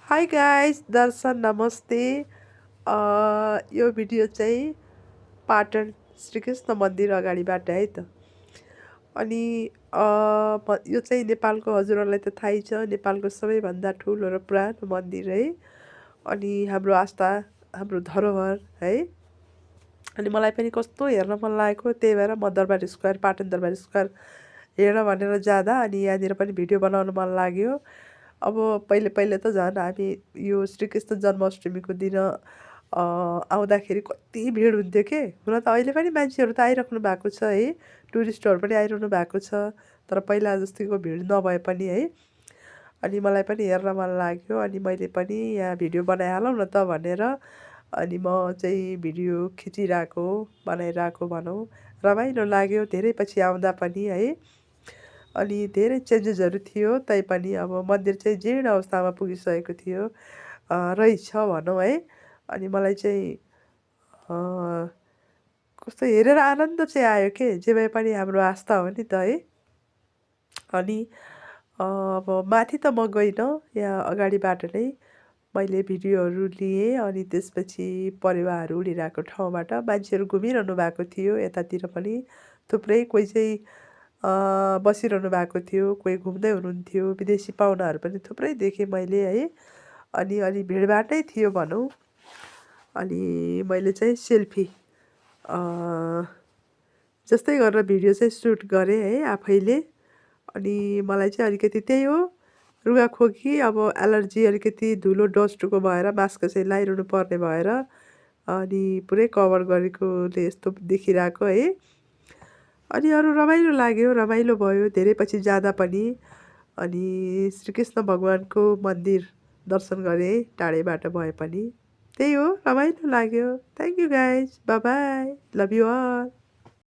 High guys दर्शन नमस्ते। यो video चाहिँ पाटन श्रीकृष्ण मन्दिर अगाडिबाट है त। अनि यो चाहिँ नेपालको हजुरहरूलाई त थाहै छ, नेपालको सबैभन्दा ठुलो र पुरानो मन्दिर है। अनि हाम्रो आस्था, हाम्रो धरोहर है। अनि मलाई पनि कस्तो हेर्न मन लागेको, त्यही भएर म दरबार स्क्वायर, पाटन दरबार स्क्वायर हेर्न भनेर जाँदा अनि यहाँनिर पनि भिडियो बनाउन मन लाग्यो। अब पहिले पहिले त झन् हामी यो श्रीकृष्ण जन्माष्टमीको दिन आउँदाखेरि कति भिड हुन्थ्यो के। हुन त अहिले पनि मान्छेहरू त आइराख्नु भएको छ है, टुरिस्टहरू पनि आइरहनु भएको छ, तर पहिला जतिको भिड नभए पनि है। अनि मलाई पनि हेर्न मन लाग्यो, अनि मैले पनि यहाँ भिडियो बनाइहालौँ न त भनेर अनि म चाहिँ भिडियो खिचिरहेको, बनाइरहेको भनौँ। रमाइलो लाग्यो धेरै पछि आउँदा पनि है। अनि धेरै चेन्जेसहरू थियो, तैपनि अब मन्दिर चाहिँ जीर्ण अवस्थामा पुगिसकेको थियो रहेछ भनौँ है। अनि मलाई चाहिँ कस्तो हेरेर आनन्द चाहिँ आयो के, जे भए पनि हाम्रो आस्था हो नि त है। अनि अब माथि त म गइनँ, यहाँ अगाडिबाट नै मैले भिडियोहरू लिएँ। अनि त्यसपछि परेवाहरू उडिरहेको ठाउँबाट मान्छेहरू घुमिरहनु भएको थियो, यतातिर पनि थुप्रै। कोही चाहिँ बसिरहनु भएको थियो, कोही घुम्दै हुनुहुन्थ्यो, विदेशी पाहुनाहरू पनि थुप्रै देखेँ मैले है। अनि अलि भिडभाडै थियो भनौँ। अनि मैले चाहिँ सेल्फी जस्तै गरेर भिडियो चाहिँ सुट गरेँ है आफैले। अनि मलाई चाहिँ अलिकति त्यही हो, रुगाखोकी, अब एलर्जी अलिकति धुलो डस्टको भएर मास्क चाहिँ लगाइरहनु पर्ने भएर अनि पुरै कभर गरेकोले यस्तो देखिरहेको है। अनि अरू रमाइलो लाग्यो, रमाइलो भयो धेरै पछि जाँदा पनि। अनि श्रीकृष्ण भगवानको मन्दिर दर्शन गरेँ टाढैबाट भए पनि। त्यही हो, रमाइलो लाग्यो। Thank you guys, bye bye, love you all.